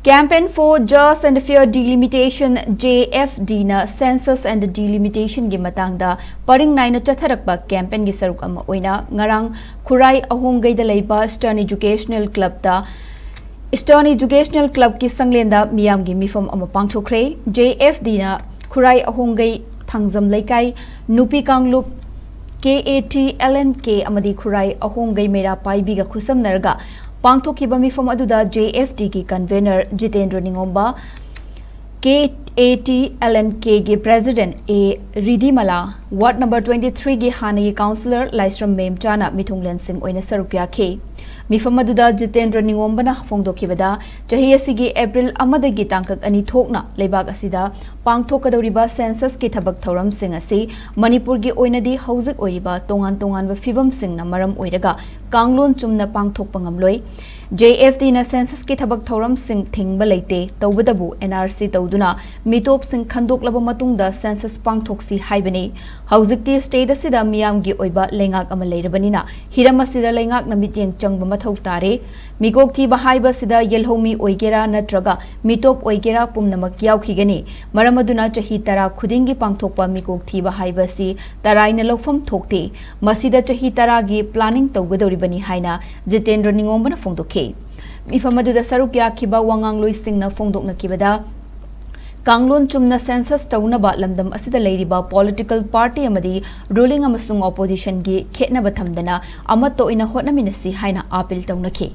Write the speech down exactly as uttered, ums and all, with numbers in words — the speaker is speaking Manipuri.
Campaign for Just and Fair Delimitation, J F D ꯅ Census and Delimitation ꯒꯤ ꯃꯇꯥꯡꯗ ꯄꯔꯤꯡ ꯅꯥꯏꯅ ꯆꯠꯊꯔꯛꯄ campaign ꯒꯤ ꯁꯔꯨꯛ ꯑꯃ ꯑꯣꯏꯅ ꯉꯔꯥꯡ ꯈꯨꯔꯥꯏ ꯑꯍꯣꯡꯒꯩꯗ ꯂꯩꯕ Eastern Educational Club ꯇ Eastern Educational Club ꯀꯤ ꯁꯪꯂꯦꯟꯗ ꯃꯤꯌꯥꯝꯒꯤ ꯃꯤꯐꯝ ꯑꯃ ꯄꯥꯡꯊꯣꯛꯈ꯭ꯔꯦ꯫ J F D ꯅ ꯈꯨꯔꯥꯏ ꯑꯍꯣꯡꯒꯩ ꯊꯥꯡꯖꯝ ꯂꯩꯀꯥꯏ ꯅꯨꯄꯤ ꯀꯥꯡꯂꯨꯞ K A T L N K ꯑꯃꯗꯤ ꯈꯨꯔꯥꯏ ꯑꯍꯣꯡꯒꯩ ꯃꯩꯔꯥ ꯄꯥꯏꯕꯤꯒ ꯈꯨꯠꯁꯝꯅꯔꯒ ꯄꯥꯡꯊꯣꯛꯈꯤꯕ ꯃꯤꯐꯝ ꯑꯗꯨꯗ J F D ꯒꯤ convener Jitendra ꯅꯤꯉꯣꯝꯕ, K A T L N K ꯒꯤ President A ꯔꯤꯙꯤꯃꯂꯥ, Ward number twenty three ꯒꯤ ꯍꯥꯟꯅꯒꯤ Councillor ꯂꯥꯏꯁ꯭ꯔꯝ ꯃꯦꯝꯆꯥꯅ ꯃꯤꯊꯨꯡꯂꯦꯟꯁꯤꯡ ꯑꯣꯏꯅ ꯁꯔꯨꯛ ꯌꯥꯈꯤ꯫ ꯃꯤꯐꯝ ꯑꯗꯨꯗ ꯖꯤꯇꯦꯟꯗ꯭ꯔ ꯅꯤꯉꯣꯝꯕꯅ ꯐꯣꯡꯗꯣꯛꯈꯤꯕꯗ, ꯆꯍꯤ ꯑꯁꯤꯒꯤ April ꯑꯃꯗꯒꯤ ꯇꯥꯡꯀꯛ ꯑꯅꯤ ꯊꯣꯛꯅ ꯂꯩꯕꯥꯛ ꯑꯁꯤꯗ ꯄꯥꯡꯊꯣꯛꯀꯗꯧꯔꯤꯕ Census ꯀꯤ ꯊꯕꯛ ꯊꯧꯔꯝꯁꯤꯡ ꯑꯁꯤ ꯃꯅꯤꯄꯨꯔꯒꯤ ꯑꯣꯏꯅꯗꯤ ꯍꯧꯖꯤꯛ ꯑꯣꯏꯔꯤꯕ ꯇꯣꯉꯥꯟ ꯇꯣꯉꯥꯟꯕ ꯐꯤꯕꯝꯁꯤꯡꯅ ꯃꯔꯝ ꯑꯣꯏꯔꯒ ꯀꯥꯡꯂꯣꯟ ꯆꯨꯝꯅ ꯄꯥꯡꯊꯣꯛꯄ ꯉꯝꯂꯣꯏ꯫ J F D ꯅ Census ꯀꯤ ꯊꯕꯛ ꯊꯧꯔꯝꯁꯤꯡ ꯊꯤꯡꯕ ꯂꯩꯇꯦ, ꯇꯧꯕꯇꯕꯨ N R C ꯇꯧꯗꯨꯅ ꯃꯤꯇꯣꯞꯁꯤꯡ ꯈꯟꯗꯣꯛꯂꯕ ꯃꯇꯨꯡꯗ Census ꯄꯥꯡꯊꯣꯛꯁꯤ ꯍꯥꯏꯕꯅꯤ꯫ ꯍꯧꯖꯤꯛꯇꯤ state ꯑꯁꯤꯗ ꯃꯤꯌꯥꯝꯒꯤ ꯑꯣꯏꯕ ꯂꯩꯉꯥꯛ ꯑꯃ ꯂꯩꯔꯕꯅꯤꯅ ꯍꯤꯔꯝ ꯑꯁꯤꯗ ꯂꯩꯉꯥꯛꯅ ꯃꯤꯠꯌꯦꯡ ꯆꯪꯕ ꯃꯊꯧ ꯇꯥꯔꯦ꯫ ꯃꯤꯀꯣꯛ ꯊꯤꯕ ꯍꯥꯏꯕ ꯑꯁꯤꯗ ꯌꯦꯜꯍꯧꯃꯤ ꯑꯣꯏꯒꯦꯔꯥ ꯅꯠꯇ꯭ꯔꯒ ꯃꯤꯇꯣꯞ ꯑꯣꯏꯒꯦꯔꯥ ꯄꯨꯝꯅꯃꯛ ꯌꯥꯎꯈꯤꯒꯅꯤ꯫ ꯃꯔꯝ ꯑꯗꯨꯅ ꯆꯍꯤ ꯇꯔꯥ ꯈꯨꯗꯤꯡꯒꯤ ꯄꯥꯡꯊꯣꯛꯄ ꯃꯤꯀꯣꯛ ꯊꯤꯕ ꯍꯥꯏꯕ ꯑꯁꯤ ꯇꯔꯥꯏꯅ ꯂꯧꯐꯝ ꯊꯣꯛꯇꯦ꯫ ꯃꯁꯤꯗ ꯆꯍꯤ ꯇꯔꯥꯒꯤ planning ꯇꯧꯒꯗꯧꯔꯤꯕꯅꯤ ꯍꯥꯏꯅ ꯖꯤꯇꯦꯟꯗ꯭ꯔ ꯅꯤꯉꯣꯝꯕꯅ ꯐꯣꯡꯗꯣꯛꯈꯤ꯫ ꯃꯤꯐꯝ ꯑꯗꯨꯗ ꯁꯔꯨꯛ ꯌꯥꯈꯤꯕ ꯋꯥꯉꯥꯡꯂꯣꯏꯁꯤꯡꯅ ꯐꯣꯡꯗꯣꯛꯅꯈꯤꯕꯗ, ꯀꯥꯡꯂꯣꯟ ꯆꯨꯝꯅ Census ꯇꯧꯅꯕ ꯂꯝꯗꯝ ꯑꯁꯤꯗ ꯂꯩꯔꯤꯕ political party ꯑꯃꯗꯤ ruling ꯑꯃꯁꯨꯡ opposition ꯒꯤ ꯈꯦꯠꯅꯕ ꯊꯝꯗꯅ ꯑꯃꯠꯇ ꯑꯣꯏꯅ ꯍꯣꯠꯅꯃꯤꯟꯅꯁꯤ ꯍꯥꯏꯅ appeal ꯇꯧꯅꯈꯤ꯫